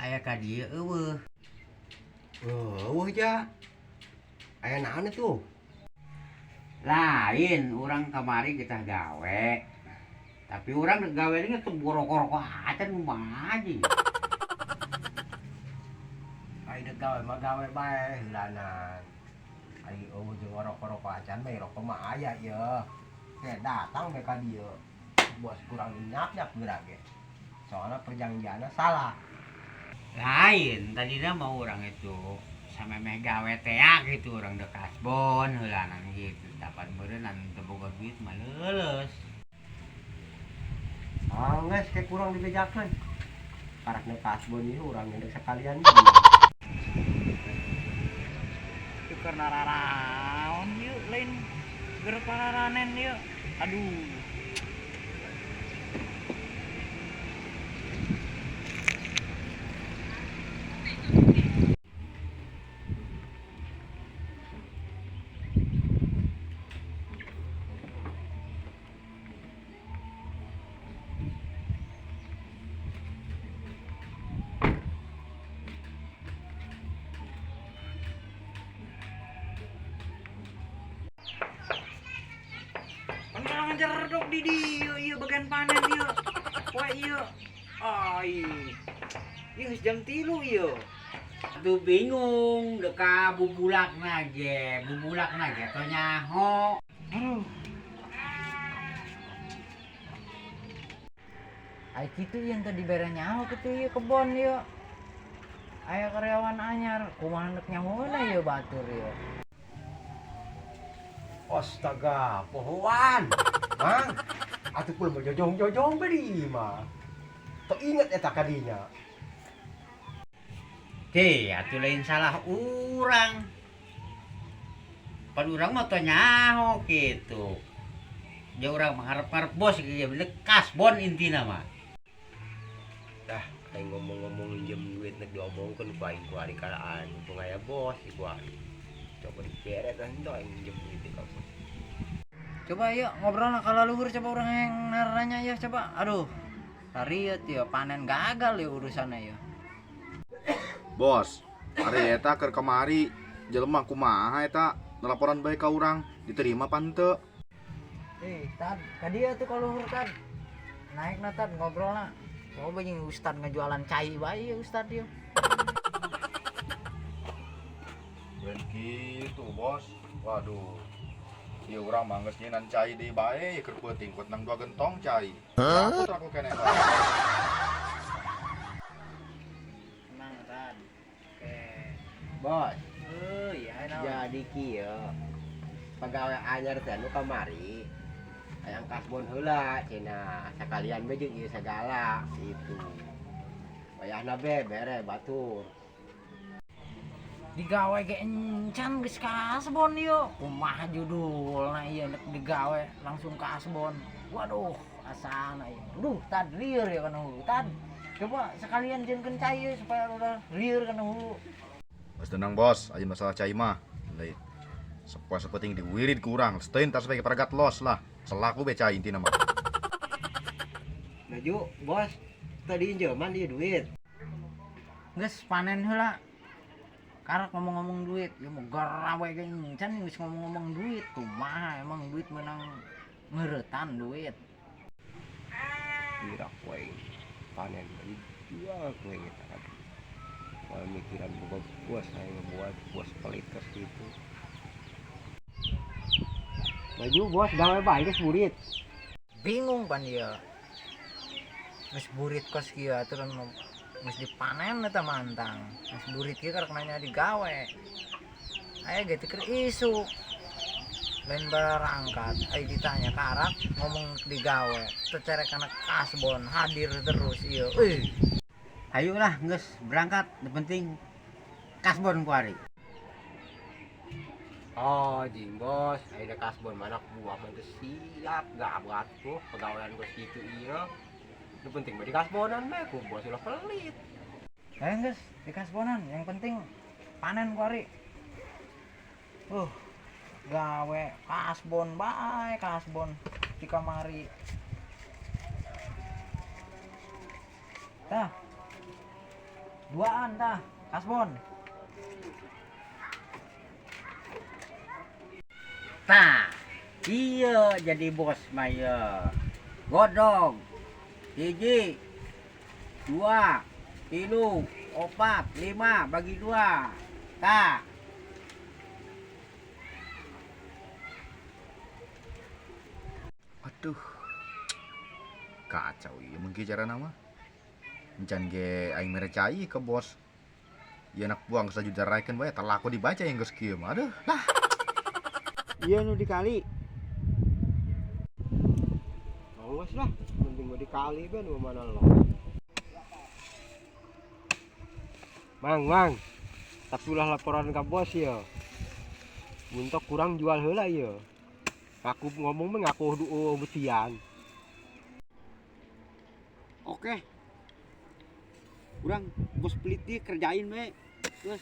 Aya ka dieu eueuh. Eueuh ja. Aya naon atuh? Lain urang kamari kita gawe. Tapi urang gawe nya teu rokok-rokok acan kumaha ji. Ai deuk gawe mah gawe bae heulanan. Ai eueuh jeung rokok-rokok acan mah rokok mah aya ieu. Ke datang bae ka dieu. Bos kurang nyap-nyap geura ge. Soalna perjanjianna salah. Lain tadina mah urang itu samemeh gawe tea gitu urang deuk kasbon heulanan gitu. Tapan meureun teu boga duit mah leuleus. Ah, geus ke kurang dibejakeun. Karakna kasbon ieu urang geus sekalian. Itu karena raraon ieu lain geura pararanen ieu. Aduh. Pantangan jerdok di dieu ieu bagian panen ieu. Poe ieu. Ai. Ieu geus jam 3 ieu. Atuh bingung dek ka bubulakna ge, bubulakna ge teu nyaho. Aduh. Ai kitu ieu teh dibere nyaho kitu ieu kebon ieu. Aya karyawan anyar, kumaha neuk nyahoeuna ieu batur ieu. Astaga, pohoan. Mang, atuh pun jojong-jojong beli mah. Teu inget eta kadinya. Teh, atuh lain salah urang. Pan urang mah teu nyaho kitu. Ja urang mah ngarep-ngarep bos ge bener kasbon intina mah. Dah, aing ngomong-ngomong minjem duit nek diomongkeun ku aing ku ari karaan mumpung aya bos ku aing. Coba dibere tah henteu aing minjem duit ka bos. Coba yuk ngobrol lah kalau luhur coba orang yang naranya ya coba. Aduh, lariet ya panen gagal ya urusannya ya. Bos, ari eta keur kamari jelema kumaha eta laporan bae ka urang diterima pan teu? Tad, ka dia tuh kalau luhur tad. Naik na tad ngobrol na. Coba jeung ustad ngejualan cai bae ya ustad ya. Lain kitu, Bos. Waduh. Ieu urang mah geus nyinan cai deui bae keur peuting kuat nang 2 gentong cai. Takut aku keneh bae. Tenang, Tad. Oke. Bos, Oh, iya naon. jadi kieu. Pegawai anyar teh anu kamari. Hayang kasbon heula cenah, sakalian we jeung ieu sagala gitu. Wayahna be bere batur. Digawe ge encan geus kasbon ieu. Kumaha judulna ieu nek digawe langsung kasbon. Waduh, asana ieu. Duh, tad lieur ya kana hulu. Tad, coba sekalian jieunkeun cai ieu supaya udah lieur kana hulu. Geus tenang, Bos, aya masalah cai mah. Lain. Sepuas sepenting diwirid ku urang, teuing tas bae paragat los lah. Selaku be cai intina mah. Nah, Ju, Bos, tadi injeman ieu duit. Geus panen heula. Karak ngomong-ngomong duit, ya mau garawe ge encan geus ngomong-ngomong duit, kumaha emang duit menang ngeuretan duit. Kira we panen jual kue eta aduh. Kalau mikiran boga bos saya ngebuat bos pelit kos gitu. Maju bos gawe bae geus burit. Bingung pan ieu. Geus burit kos kieu aturan mah geus dipanen eta mantang. Geus burit kieu karek nanya digawe. Aya ge teu keur isuk. Lain barangkat, aya ditanya karak ngomong digawe. Teu cerek kana kasbon hadir terus ieu. Euy. Ayolah geus berangkat, nu penting kasbon ku ari. Oh, jing bos, ayeuna kasbon mana buah mah teu siap gabrat tuh pegawaian geus kitu ieu. Nu penting mah di kasbonan mah ku bos ulah pelit. Ayo geus di kasbonan, yang penting panen ku ari. Gawe kasbon bae kasbon di kamari. Tah. Duaan tah, kasbon. Tah, iya jadi bos mah ieu. Godog. 1, 2, 3, 4, 5 bagi 2. Tah. Aduh. Kacau ieu mun kieu carana mah. Encan ge aing mere cai ke bos. Ieu anak buang sajuta raikeun bae teu laku dibaca yang geus kieu mah. Aduh, lah. Iya nu dikali. Awas lah, penting mau dikali ben nu mana lo. Mang, mang. Tak ulah laporan ka bos ya. Muntok kurang jual heula ya. Aku ngomong mah ngaku duo betian. Oke. Kurang bos pelit dia kerjain we. Terus.